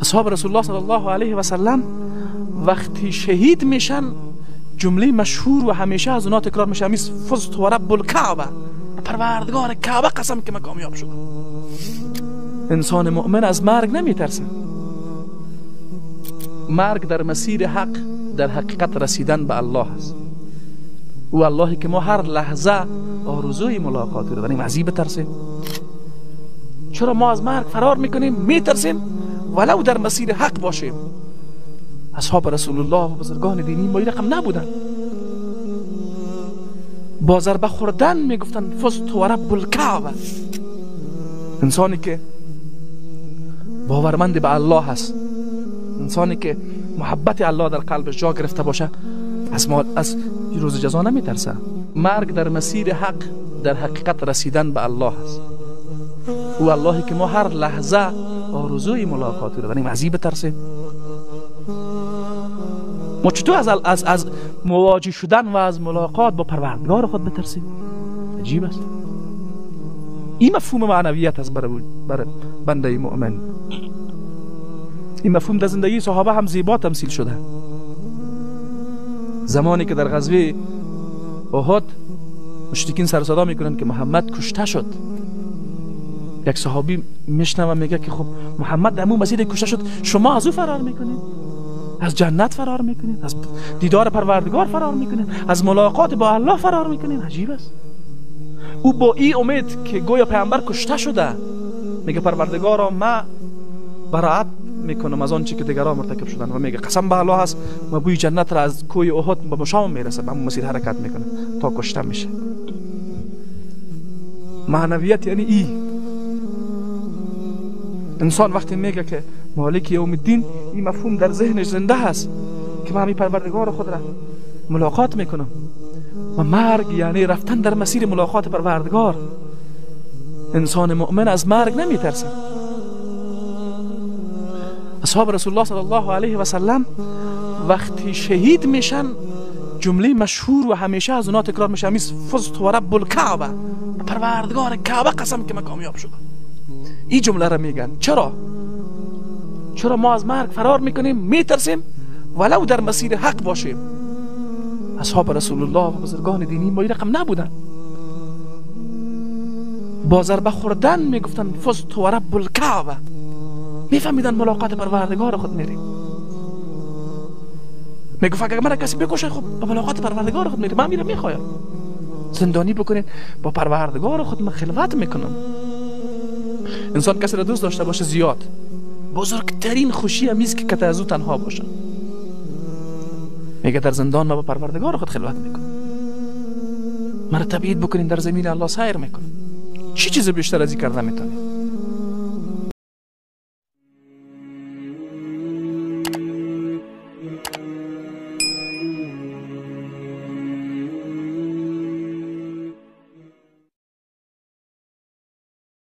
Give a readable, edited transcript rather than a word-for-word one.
اصحاب رسول الله صلی الله علیه و سلم وقتی شهید میشن، جمله مشهور و همیشه از اونا تکرار میشه، همیس فزت و رب الکعبه، پروردگار کعبه قسم که من کامیاب شدم. انسان مؤمن از مرگ نمیترسه. مرگ در مسیر حق، در حقیقت رسیدن به الله است. او اللهی که ما هر لحظه آرزوی ملاقات رو داریم، از این بترسیم. چرا ما از مرگ فرار میکنیم، میترسیم ولو در مسیر حق باشیم؟ اصحاب رسول الله و بزرگان دینی ما این رقم نبودن. با ضربه خوردن میگفتن فزت و رب الکعبه. انسانی که باورمند به الله هست، انسانی که محبت الله در قلبش جا گرفته باشه، از روز جزا نمیترسه. مرگ در مسیر حق، در حقیقت رسیدن به الله است. او اللهی که ما هر لحظه آرزوی ملاقات رو داریم، از این بترسیم. ما چطور از مواجه شدن و از ملاقات با پروردگار خود بترسیم؟ عجیب است. این مفهوم معنویت است برای بنده مؤمن. این مفهوم در زندگی صحابه هم زیبا تمثیل شده. زمانی که در غزوه احد مشرکین سر صدا میکنن که محمد کشته شد، یک صحابی میشنوه میگه که خب محمد در اون مسیر کشته شد، شما از او فرار میکنید، از جنت فرار میکنید، از دیدار پروردگار فرار میکنید، از ملاقات با الله فرار میکنید. عجیب است. او با این امید که گویا پیامبر کشته شده میگه پروردگارا ما براعت میکنم از آنچه که دیگران مرتکب شدن، و میگه قسم به الله هست ما بوی جنت را از کوی احد به مشام میرسه، به مسیر حرکت میکنه تا کشته میشه. معنویت یعنی ای انسان وقتی میگه که مالک یوم الدین، این مفهوم در ذهنش زنده هست که من همین پروردگار خود را ملاقات میکنم و مرگ یعنی رفتن در مسیر ملاقات پروردگار. انسان مؤمن از مرگ نمیترسه. اصحاب رسول الله صلی الله علیه و سلم وقتی شهید میشن، جمله مشهور و همیشه از اونا تکرار میشه، همیس فزت و رب الکعبه، پروردگار کعبه قسم که من کامیاب شدم. این جمله را میگن. چرا؟ چرا ما از مرگ فرار میکنیم، میترسیم ولو در مسیر حق باشیم؟ اصحاب رسول الله و بزرگان دینی ما این رقم نبودن. با ضربه خوردن میگفتن فزت و رب الکعبه، میفهمیدن ملاقات پروردگار خود میریم. میگفت اگر من کسی بکشه، خب با ملاقات پروردگار خود میریم، من میرم میخوایم زندانی بکنین، با پروردگار خود من خلوت میکنم. انسان کسی را دوست داشته باشه زیاد، بزرگترین خوشی همیست که کت از او تنها باشه. میگه در زندان من با پروردگار خود خلوت میکنم، مرا تبعید بکنین در زمین الله سیر میکنم. چی چیز بیشتر از این کرده میتونیم؟